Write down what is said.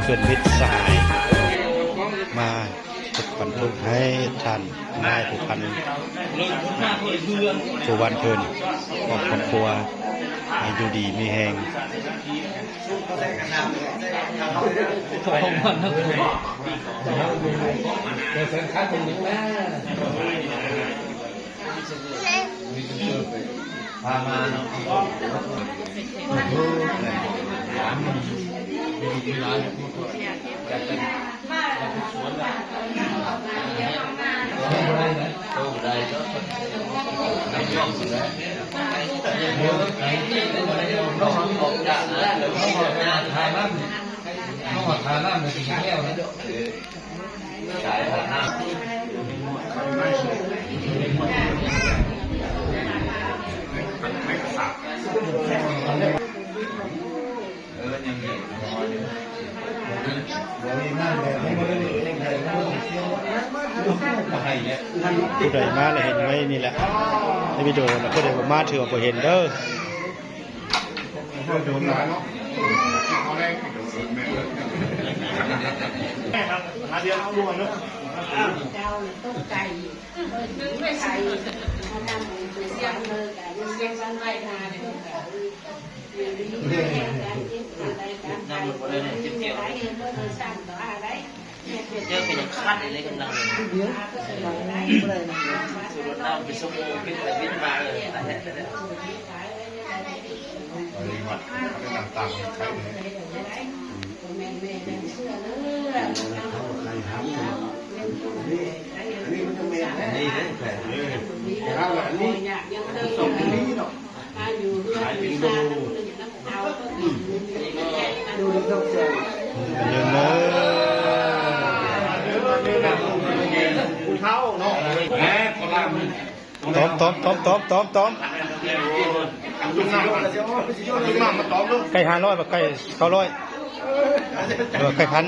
ເພື່ອນມິດສະຫາຍ ມາເຮັດຂວັນທຸກໃຫ້ທ່ານນາຍຜູ້ພັນ ຜູ້ວັນເພິ່ນ ຄອບຄອບຄົວ ໃຫ້ຢູ່ດີມີແຮງ. ຜູ້ໃດມາແລ້ວເຫັນໄວ້ນີ້ແຫຼະ ໃນວິດີໂອນະ ຜູ້ໃດບໍ່ມາຖືວ່າບໍ່ເຫັນເດີ. ເຈົ້າຕົກໃຈ ຕອມ ຕອມ ຕອມ ຕອມ ຕອມ ຕອມ. ໃກ້ຫ້າຮ້ອຍ ບໍ່ໃກ້ເກົ້າຮ້ອຍ ເອີ ໃກ້ພັນ.